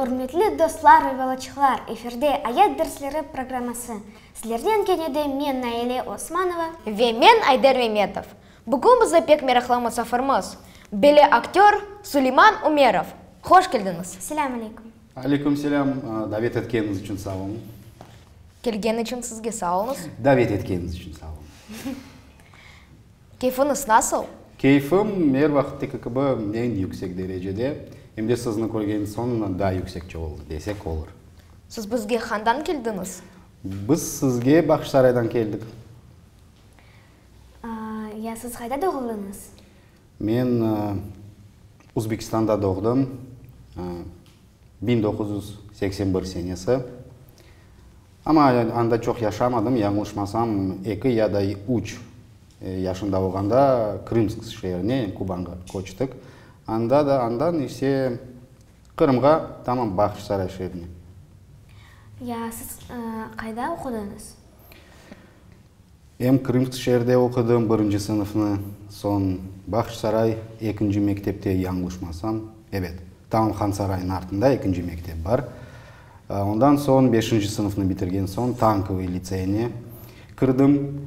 Ürmetli dostlar ve balaçıqlar, efirde Ayat dersleri programması. Sizlernen kene de men Naile Osmanova. Ve men Ayder Memetov. Bugün bize pek meraqlı musafirimiz, belli aktör Suleyman Umerov. Hoş keldiñiz! Selâm aleyküm! Aleyküm selâm! Davet etkeniñiz içün sağ oluñ. Kelgen içün sizge sağ oluñız. Davet etkeniñiz içün sağ oluñ. Keyfiñiz nasıl? Keyfim er vaqıttaki kibi eñ yüksek derecede, em de sizni körgen soñ daa yüksekçe oldı desek olur. Siz bizge handan keldiñiz? Biz sizge Bağçasaraydan keldik. Ya siz qayda doğuldıñız? Men Uzbekistanda doğdım, 1981 senesi. Amma anda çoq yaşamadım, yañlışmasam, eki ya da üç yaşında olğanda Krımsk şeerine, Kubanğa köçtik. Anda da, andan ise Qırımğa, tamam Bağçasaray şeerine. Ya siz qayda oqudıñız? Em Krımsk şeerde oqudım birinci sınıfnı, soñ Bağçasaray ekinci mektepte, yañlışmasam, ebet, tamam Hansaraynıñ artında ekinci mektep bar. Ondan soñ beşinci sınıfnı bitirgen soñ Tankovıy litseyine kirdim.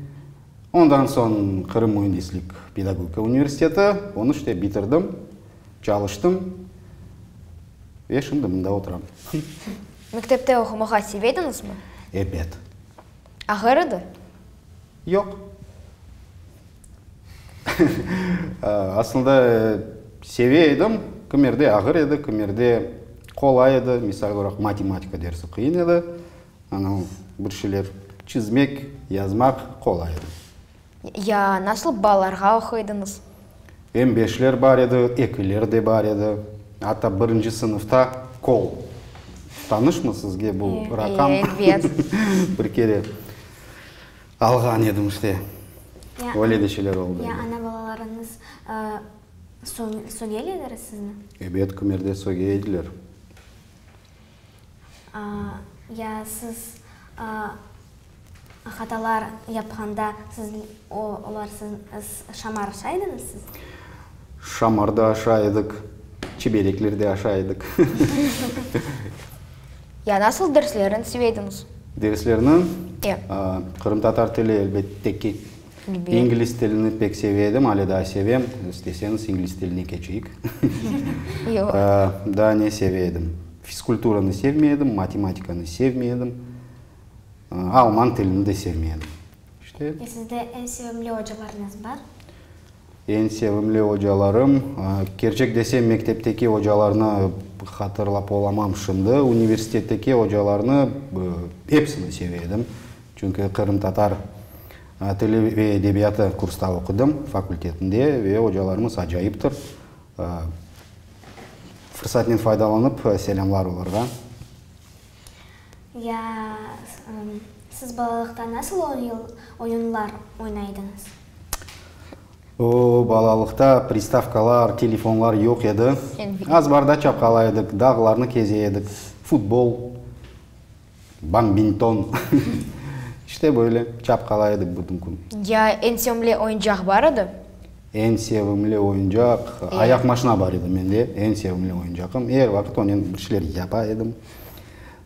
Ondan soñ Qırım müendislik pedagogika universiteti, onı işte bitirdim, çalıştım ve şimdi mında oturam. Mektepte oqumağa seve ediñizmi? Ebet. Ağır edi? Yoq. Aslında seve edim. Kimerde ağır edi, kimerde qolay edi. Misal olaraq, matematika dersi qıyın edi. Ana, bir şeyler çizmek, yazmaq qolay edi. Ya nasıl ballarğa oquy ediñiz? Em beşler bar edi, ekiler de bar edi. Atta birinci sınıfta kol. Tanışmı sizge bu raqam? Elbet. Bir kere alğan edim işte. Öyle de şeyler oldı. Ya ana-babalarıñız sögeylerler sizni? Ebet, kimerde sögey ediler. Ya siz hatalar yapqanda siz olar siz şamar aşay ediñiz siz? Şamar da aşay edik, çiberekler de aşay edik. Ya nasıl derslerni seve ediñiz? Derslerni? E. Qırımtatar tili elbette ki. İngliz tilini pek seve edim, ale daa sevem. İsteseñiz, ingliz tiline keçeyik. Yoq. Daa ne seve edim? Fizkulturanı sevmey edim, matematikanı sevmey edim, alman tilini de sevmey edim. İşte. Ya sizde eñ sevimli ocalarıñız bar? Eñ sevimli ocalarım, kerçek desem, mektepteki ocalarnı hatırlap olamam şimdi. Universitetteki ocalarnı episini seve edim. Çünki qırımtatar tili ve edebiyatı kursta oqudım fakultetinde ve ocalarımız acayiptir. Fırsatnen faydalanıp, selâmlar olarğa. Ya siz balalıqta nasıl oyunlar oynaydıñız? O, balalıqta pristavkalar, telefonlar yoq edi. Azbarda çapqalay edik, dağlarnı keze edik, futbol, bambinton, işte böyle çapqalay edik bütün kün. Ya eñ sevimli oyuncaq bar edi? Eñ sevimli oyuncaq, ayaq maşina bar edi mende, eñ sevimli oyuncaqım. Er vaqıt onen bir şeyler yapa edim.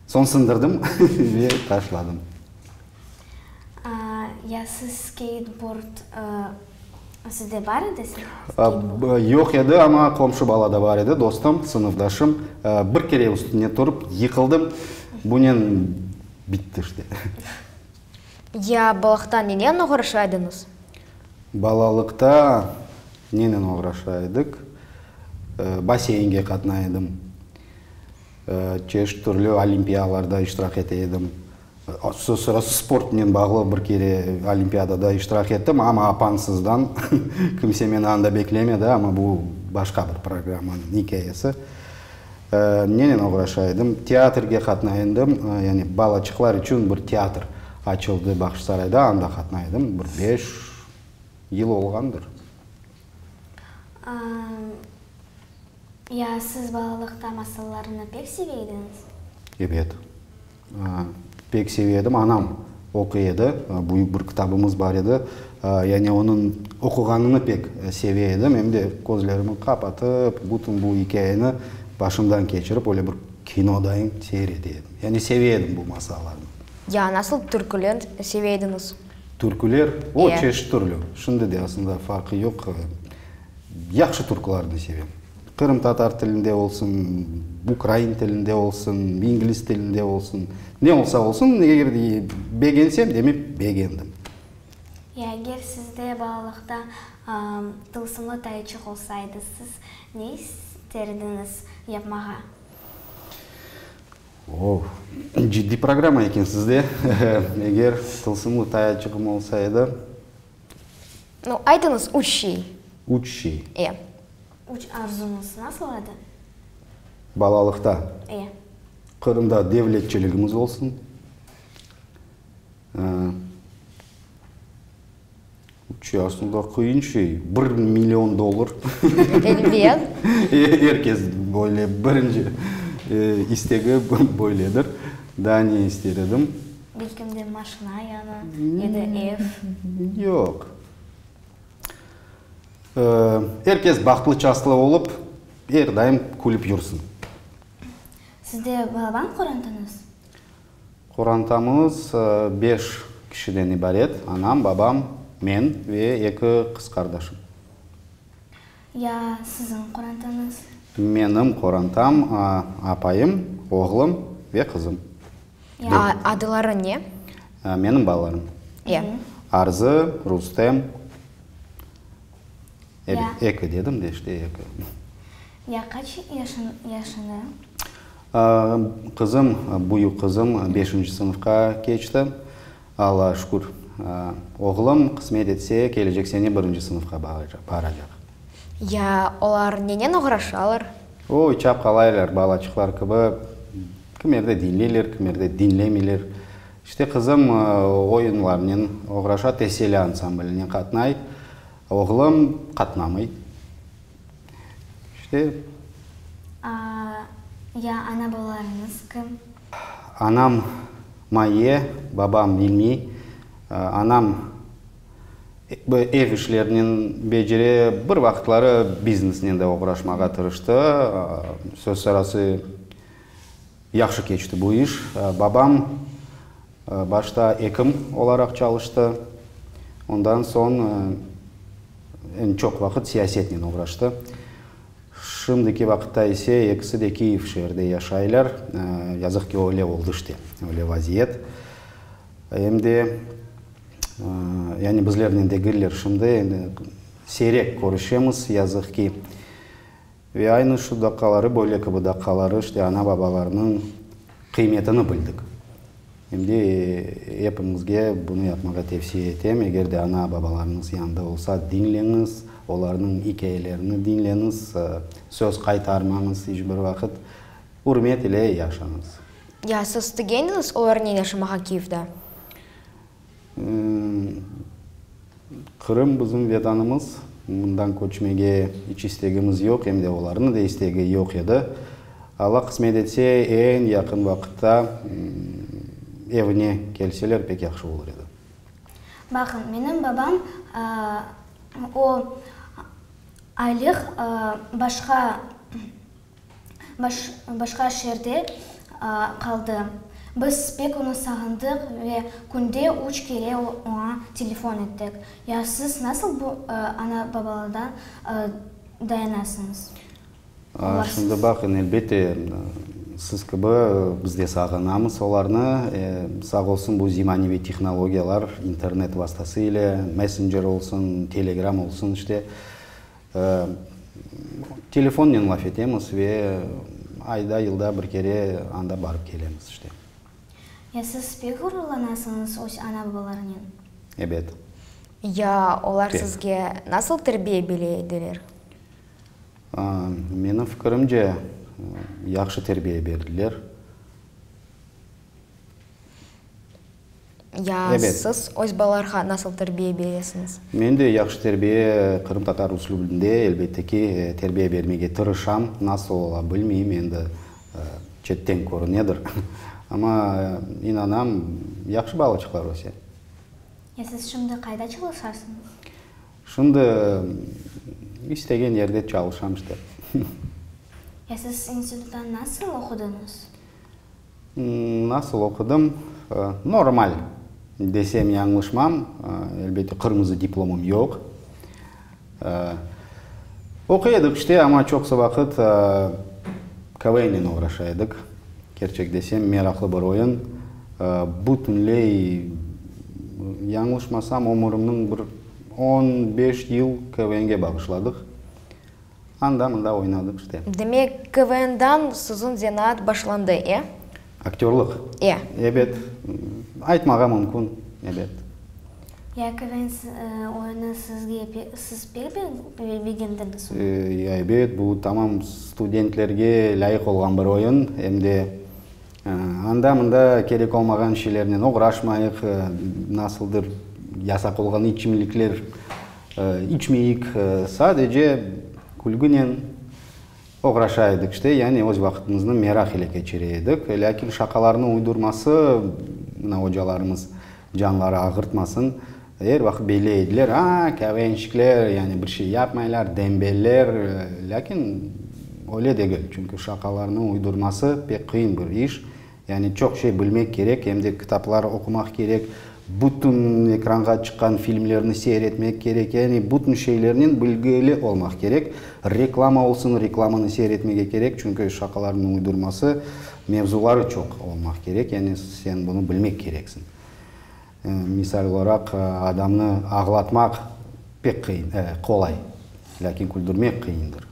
Soñ sındırdım ve taşladım. Ya siz skeytbord, sizde bar edi skeytbord? Yoq edi, amma qomşu balada bar edi, dostum, sınıfdaşım. Bir kere üstüne turıp yıqıldım, bunen bitti işte. Ya balalıqta nenen oğraşa ediñiz? Balalıqta nenen oğraşa edik? Basseynge qatnay edim. Çeşit türlü olimpiyalarda iştirak ete edim. Söz sırası, sportnen bağlı bir kere olimpiadada iştirak ettim, amma apansızdan, kimse meni anda beklemedi, amma bu başqa bir programmanıñ ikâyesi. Nenen oğraşa edim? Teatrge qatnay edim, yani balaçıqlar içün bir teatr açıldı Bağçasarayda, anda qatnay edim, bir beş yıl olğandır. Ya siz balalıqta masallarnı pek seve ediñiz? Ebet. Pek seve edim. Anam oquy edi. Büyük bir kitabımız bar edi. Yani onıñ oquğanını pek seve edim. Em de közlerimi qapatıp, bütün bu ikâyeni başımdan keçirip, öyle bir. Kinodayın seyir ete edim. Yani seve edim bu masallarnı. Ya nasıl türküler seve ediñiz? Türküler? O, çeşit türlü. Şimdi de aslında farqı yoq. Yahşı türkülarnı sevem. Qırımtatar tilinde olsun, ukrain tilinde olsun, ingliz tilinde olsun. Ne olsa olsun, eger begensem, demek begendim. Ya eger sizde balalıqta tılsımlı tayaçıq olsaydı, siz ne ister ediñiz yapmağa? O, ciddiy programma eken sizde. Eger tılsımlı tayaçığım olsa edi. Nu, aytıñız üç şey. Üç şey. E. Üç arzuñız nasıl edi? Balalıqta. E. Qırımda devletçiligimiz olsun. Üç aslında qıyın şey. Bir million dollar. Elbet. Er kes böyle birinci istegi böyledir. Daa ne ister edim? Belkim de maşina yanı, ya da ev. Yoq. Er kes bahtlı-çastlı olıp, er daim külip yürsin. Sizde balaban qorantañız? Qorantamız beş kişiden ibaret, anam, babam, men ve eki qız qardaşım. Ya siziñ qorantañız? Menim qorantam, apayım, oğlum ve qızım. Ya adıları ne? Menim balalarım. Ya. Arzı, Rustem. Ebet, eki dedim de, işte eki. Ya qaç yaşında? Qızım, büyük qızım beşinci sınıfqa keçti, Allağa şükür. Oğlum, qısmet etse, kelecek sene birinci sınıfqa baracaq. Ya olar nenen oğraşalar? Oy, çapqalaylar, balaçıqlar kibi. Kimerde diñleyler, kimerde diñlemeyler. İşte, qızım oyunlarnen oğraşa, Teselli ansambline qatnay. Oğlum qatnamay. İşte. Ya ana-babalarıñız kim? Anam Maye, babam İlmi. Anam ev işlerinen becere, bir vaqıtları biznesnen de oğraşmağa tırıştı. Söz sırası, yahşı keçti bu iş. Babam başta ekim olaraq çalıştı, ondan soñ eñ çoq vaqıt siyasetnen oğraştı. Şimdiki vaqıtta ise ekisi de Kiyev şeerde yaşaylar. Yazıq ki, öyle oldı işte, öyle vaziyet. Em de, yani bizlernen degiller şimdi, endi siyrek körüşemiz, yazıq ki. Ve aynı şu daqqaları, böyle kibi daqqaları, işte ana-babalarnıñ qıymetini bildik. Em de epimizge bunı yapmağa tevsiye etem, eger de ana-babalarıñız yanında olsa, diñleñiz, olarnıñ ikâyelerini diñleñiz, söz qaytarmañız iç bir vaqıt, ürmet ile yaşañız. Ya siz tigendiñiz olarnen yaşamağa Kiyevde? Qırım bizim Vetanımız, mından köçmege iç istegimiz yoq, em de olarnıñ da istegi yoq edi. Alla qısmet etse, eñ yaqın vaqıtta evine kelseler pek yahşı olur edi. Baqıñ, menim babam, o, aylıq başqa başqa şeerde qaldı. Biz pek onı sağındıq ve künde üç kere oña telefon ettik. Ya siz nasıl bu ana-babalardan dayanasıñız? Şimdi baqıñ, elbette, siz kibi biz de sağınamız olarnı. Sağ olsun bu zemaneviy tehnologiyalar, internet vastası ile, messencer olsun, telegram olsun, işte, Telefonnen laf etemiz ve ayda, yılda bir kere anda barıp kelemiz, işte. Ya siz pek ğururlanasıñız öz ana-babalarınen? Ebet. Ya olar sizge nasıl terbiye bere ediler? Menim fikirimce, yahşı terbiye berdiler. Ya siz öz balalarğa nasıl terbiye beresiñiz? Men de yahşı terbiye, qırımtatar üslübinde, elbette ki, terbiye bermege tırışam. Nasıl ola, bilmeyim, endi çetten körünedir. Amma inanam, yahşı balaçıqlar öse. Ya siz şimdi qayda çalışasıñız? Şimdi istegen yerde çalışam işte. Ya siz institutta nasıl oqudıñız? Nasıl oqudım? Normal desem yañlışmam. Elbette, qırmızı diplomım yoq. Oquy edik işte, amma çoqusı vaqıt KVNnen oğraşa edik. Kerçek desem, meraqlı bir oyun. Bütünley, yañlışmasam, ömürimniñ bir 15 yıl KVNge bağışladıq. Anda-mında oynadıq işte. Demek, KVNdan siziñ zenaat başlandı, e? Aktörlıq? E. Ebet, aytmağa mümkün, ebet. Ya KVN oyunı sizge, siz pek begendiñiz onı? Ebet, bu tamam studentlerge lâyıq olğan bir oyun. Em de anda-mında kerek olmağan şeylernen oğraşmayıq, nasıldır yasaq olğan içimlikler İçmeyik, sadece külgünen oğraşa edik, işte, yani öz vaqıtımıznı meraq ile keçire edik. Lâkin şaqalarnıñ uydurması, mına ocalarımız canları ağırtmasın, er vaqıt beyley ediler, a, KVNşikler, yani bir şey yapmaylar, dembeller. Lâkin öyle degil, çünki şaqalarnıñ uydurması pek qıyın bir iş. Yani çoq şey bilmek kerek, em de kitaplar oqumaq kerek, bütün ekranğa çıqqan filmlerni seyir etmek kerek, yani bütün şeylernen bilgili olmaq kerek. Reklama olsun, reklamanı seyir etmege kerek, çünki şaqalarnıñ uydurması, mevzuları çoq olmaq kerek, yani sen bunı bilmek kereksiñ. Misal olaraq, adamnı ağlatmaq pek qıyın, qolay, lâkin küldürmek qıyındır.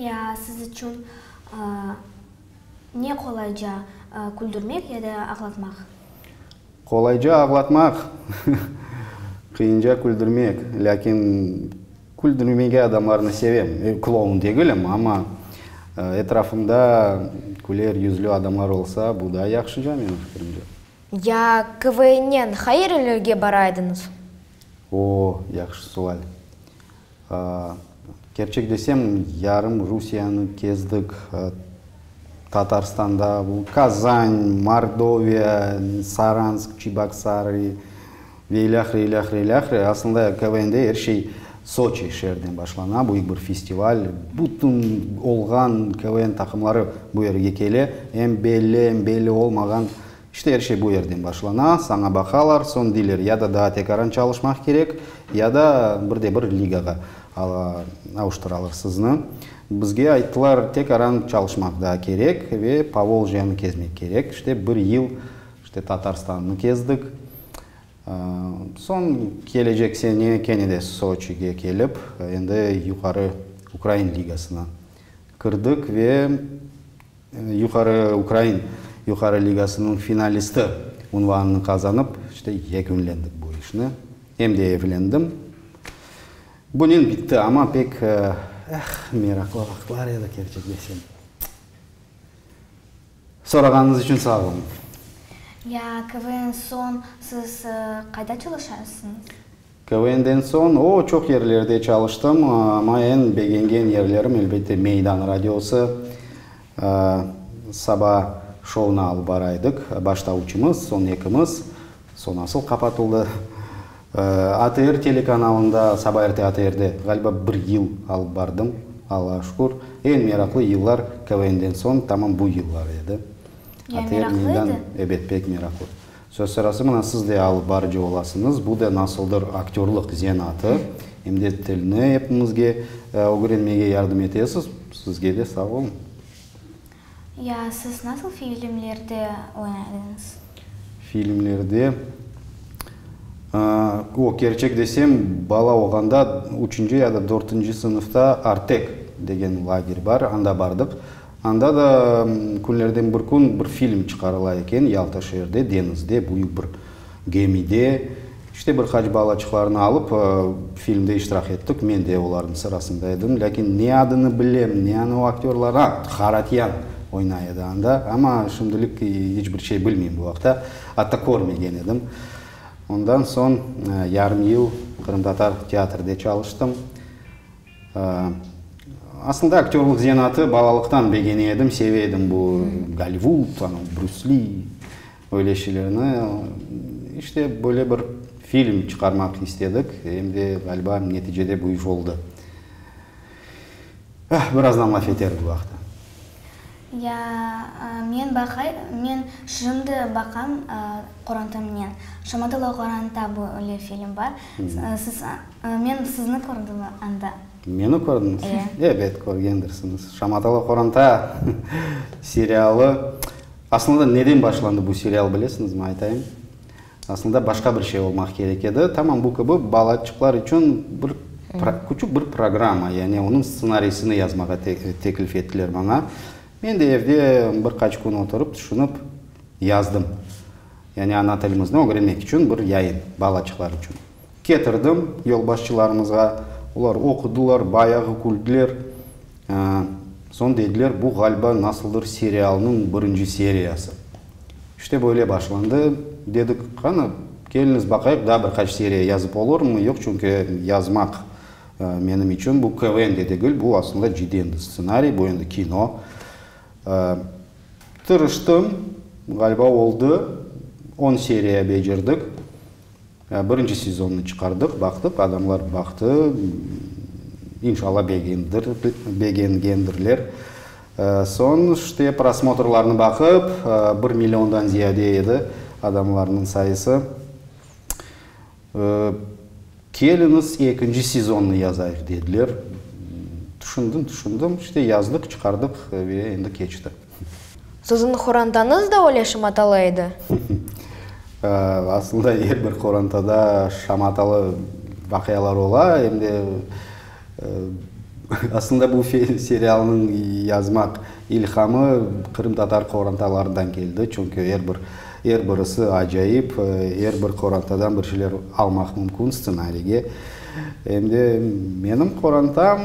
Ya siz içün ne qolayca, küldürmek ya da ağlatmaq? Qolayca ağlatmaq, qıyınca küldürmek. Lâkin küldürmege adamlarnı sevem. Kloun degilim, amma etrafımda küler yüzlü adamlar olsa, bu da yahşıca, menim fikirimce. Ya KVNnen qayerlerge bara ediñiz? O, yahşı sual. Kerçek desem, yarım Rusiyanı kezdik, Tatarstanda, bu Kazan, Mordoviya, Saransk, Çeboksarı ve ilâhre, ilâhre, ilâhre. Aslında KVNde er şey Soçi şeerden başlana, büyük bir festival, bütün olğan KVN taqımları bu yerge kele, em belli, em belli olmağan. İşte er şey bu yerden başlana, saña baqalar, soñ deyler, ya da daa tekaran çalışmaq kerek, ya da bir de bir ligağa avuştıralar sizni. Bizge ayttılar, tekaran çalışmaq daa kerek ve Povoljyanı kezmek kerek. İşte bir yıl işte Tatarstannı kezdik. Soñ kelecek sene kene de Soçige kelip, endi yuqarı ukrain ligasına kirdik ve Yuqarı Ukrain Yuqarı ligasınıñ finalisti unvanını qazanıp, işte, yekünlendik bu işni. Em de evlendim. Bunen bitti, amma pek, eh, meraqlı vaqıtlar edi, kerçek desem. Sorağanıñız içün sağ oluñ. Ya KVN soñ siz qayda çalışasıñız? KVNden soñ, o, çoq yerlerde çalıştım, amma eñ begengen yerlerim, elbette, Meydan radiosı. Saba şounı alıp bara edik, başta üçümiz, soñ ekimiz, soñ asıl qapatıldı. ATR telekanalında, saba erte ATRde, ğaliba, bir yıl alıp bardım, Allağa şükür. Eñ meraqlı yıllar KVNden soñ tamam bu yıllar edi. Ya meraqlı edi? Ebet, pek meraqlı. Söz sırası, mına siz de alıp barıcı olasıñız, bu da nasıldır aktörlıq zenaatı, em de tilni epimizge ögrenmege yardım etesiz, sizge de sağ oluñ. Ya siz nasıl filmlerde oynadıñız? Filmlerde, o, kerçek desem, bala olğanda, üçünci ya da dörtünci sınıfta Artek degen lager bar, anda bardıq. Anda da künlerden bir kün bir film çıqarıla eken, Yalta şeerde, deñizde, büyük bir gemide. İşte bir qaç balaçıqlarnı alıp, filmde iştirak ettik, men de olarnıñ sırasında edim. Lâkin ne adını bilem, ne anı o aktörlar, a, Haratyan oynay edi anda, amma şimdilik iç bir şey bilmeyim bu aqta, atta körmegen edim. Ondan soñ yarım yıl qırımtatar teatrde çalıştım. Aslında aktörlıq zenaatı balalıqtan begene edim, seve edim bu Gollivud, anau Brüs Li, öyle şeylerni. İşte, böyle bir film çıqarmaq istedik, em de, ğaliba, neticede bu iş oldı. Birazdan laf eterik bu aqta. Ya men baqay, men şimdi baqam qorantamnen. Şamatalı qoranta böyle film bar. Siz, men sizni kördim anda. Meni kördiñiz? E. Ebet, körgendirsiñiz. Şamatalı qoranta serialı. Aslında neden başlandı bu serial bilesiñizmi, aytayım. Aslında başqa bir şey olmaq kerek edi. Tamam bu kibi balaçıqlar içün bir küçük bir programma, yani onıñ stsenariysini yazmağa teklif ettiler maña. Men de evde bir qaç kün oturıp, tüşünip yazdım. Yani ana tilimizni ögrenmek içün bir yayın, balaçıqlar içün. Ketirdim yolbaşçılarımızğa, olar oqudılar, bayağı küldiler. Soñ dediler, bu, ğaliba, nasıldır serialnıñ birinci seriyası. İşte böyle başlandı. Dedik, qani, keliñiz baqayıq, daa bir qaç seriya yazıp olurmı, yoq, çünki yazmaq menim içün bu KVN de degil, bu aslında ciddiy endi stsenariy, bu endi kino. Tırıştım, ğaliba oldı, on seriya becerdik. Birinci sezonnı çıqardıq, baqtıq, adamlar baqtı, inşallah begendir, begengendirler. Soñ, işte, prosmotrlarnı baqıp, bir milliondan ziyade edi adamlarnıñ sayısı. Keliñiz, ekinci sezonnı yazayıq, dediler. Tüşündim, tüşündim, işte, yazdıq, çıqardıq ve endi keçti. Siziñ qorantañız da öyle şamatalı edi? Aslında er bir qorantada şamatalı vaqialar ola, em de aslında bu serialnıñ yazmaq ilhamı qırımtatar qorantalarından keldi, çünki er bir er birisi acayip, er bir qorantadan bir şeyler almaq mümkün stsenariyge. Em de menim qorantam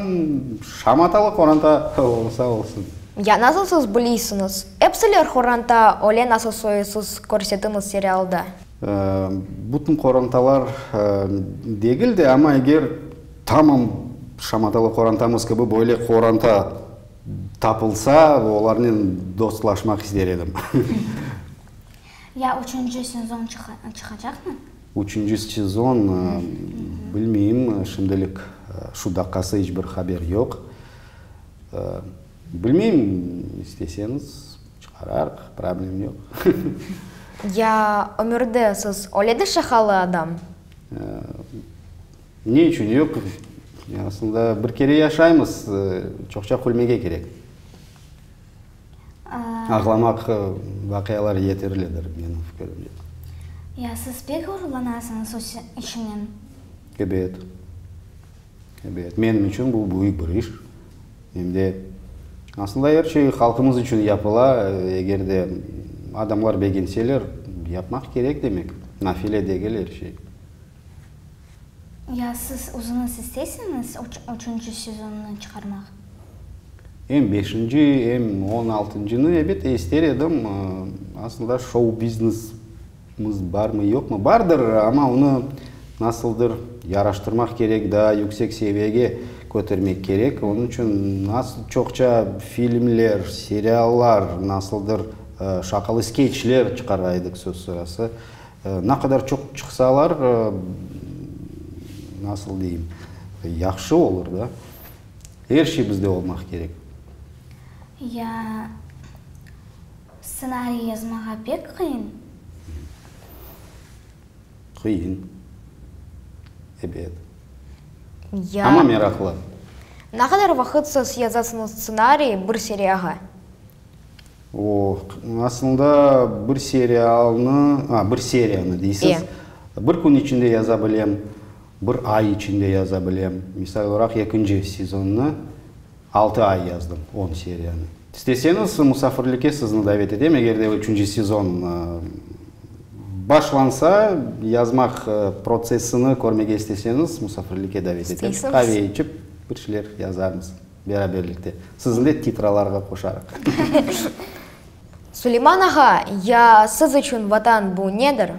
şamatalı qoranta olsa olsun. Ya nasıl siz biliysiñiz, epsiler qoranta öyle nasıl soyusız körsetiñiz serialda? Bütün qorantalar degil de, amma eger tamam şamatalı qorantamız kibi böyle qoranta tapılsa, olarnen dostlaşmaq ister edim. Ya üçünci sezon çıqacaqmı? Üçünci sezon, bilmeyim, şimdilik şu daqqası iç bir haber yoq. Bilmeyim, isteseñiz, çıqararıq, problem yoq. Ya ömürde siz öyle de şaqalı adam? Ne içün yoq? Aslında bir kere yaşaymız, çoqça külmege kerek. Ağlamaq vaqialar yeterlidir, menim fikirimce. Ya siz pek ğururlanasıñız öz işiñnen? Ebet. Ebet, menim içün bu büyük bir iş. Em de, aslında er şey halqımız içün yapıla, eger de adamlar begenseler, yapmaq kerek demek, nafile degil er şey. Ya siz özüñiz isteysiñiz üçünci sezonnı çıqarmaq? Em beşinci, em on altıncını, ebet, ister edim. Aslında şou-biznes Mız barmı, yoqmı? Bardır, amma onı nasıldır yaraştırmaq kerek, daa yüksek seviyege kötermek kerek. Onıñ içün nasıl çoqça filmler, seriallar, nasıldır şaqalı skeçler çıqaraydık söz sırası. Ne qadar çoq çıqsalar, nasıl deyim, yahşı olur da. Er şey bizde olmaq kerek. Ya Stsenariy yazmağa pek qıyın? Qıyın. Ebet. Ya. Amma meraqlı. Ne qadar vaqıt siz yazasıñız stsenariy bir seriyağa? O, aslında bir serialnı, a, bir seriyanı deysiz. E. Bir kün içinde yaza bilem, bir ay içinde yaza bilem. Misal olaraq, ekinci sezonnı Altı ay yazdım, on seriyanı. İsteseñiz, musafirlikke sizni davet etem, eger de üçünci sezon başlansa, yazmaq protsessini körmege isteseñiz, musafirlikke davet etem. Qave içip, bir şeyler yazarmız beraberlikte. Sizni de titralarğa qoşarıq. Suleyman ağa, ya siz içün Vatan bu nedir?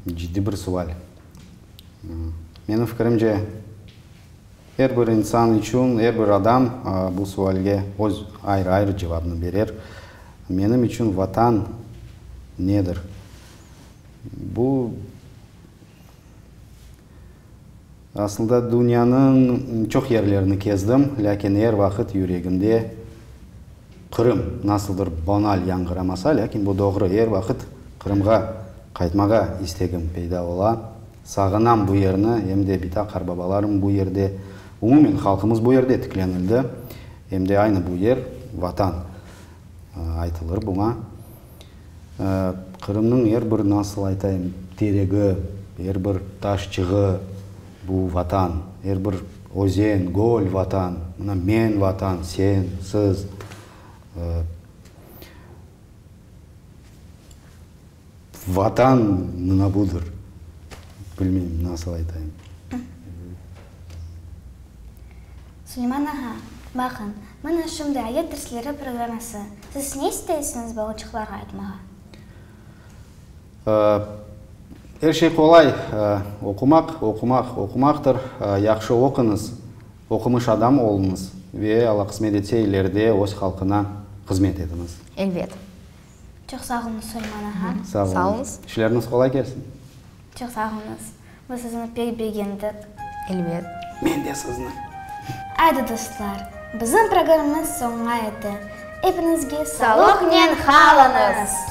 Ciddiy bir sual. Menim fikirimce, Er bir insan içün, er bir adam bu sualge öz ayrı-ayrı cevabını berer. Menim içün Vatan nedir? Bu. Aslında dünyanıñ çoq yerlerini kezdim, lâkin er vaqıt yüregimde Qırım, nasıldır banal yañğıramasa, lâkin bu doğru, er vaqıt Qırımğa qaytmağa istegim peyda ola. Sağınam bu yerni, em de bita-qarbabalarım bu yerde, umumen halqımız bu yerde tiklenildi, em de aynı bu yer, Vatan aytılır buña. Qırımnıñ er bir, nasıl aytayım, teregi, er bir taşçığı, bu Vatan, er bir özen, göl, Vatan, mına men, Vatan, sen, siz. Vatan mına budır. Bilmeyim, nasıl aytayım. Suleyman ağa, baqıñ, mına şimdi Ayat dersleri programması. Siz ne isteysiñiz balaçıqlarğa aytmağa? Er şey qolay, oqumaq, oqumaq, oqumaqtır. Yahşı oquñız, oqumış adam oluñız ve Alla qısmet etse ileride öz halqına hızmet etiñiz. Elbet. Çoq sağ oluñız, Suleyman ağa. Sağ oluñız. İşleriñiz qolay kelsin. Çoq sağ oluñız. Biz sizni pek begendik. Elbet. Men de sizni. Aydı, dostlar, bizim programmamız soñuna yetti. Epiñizge Sağlıqnen qalıñız!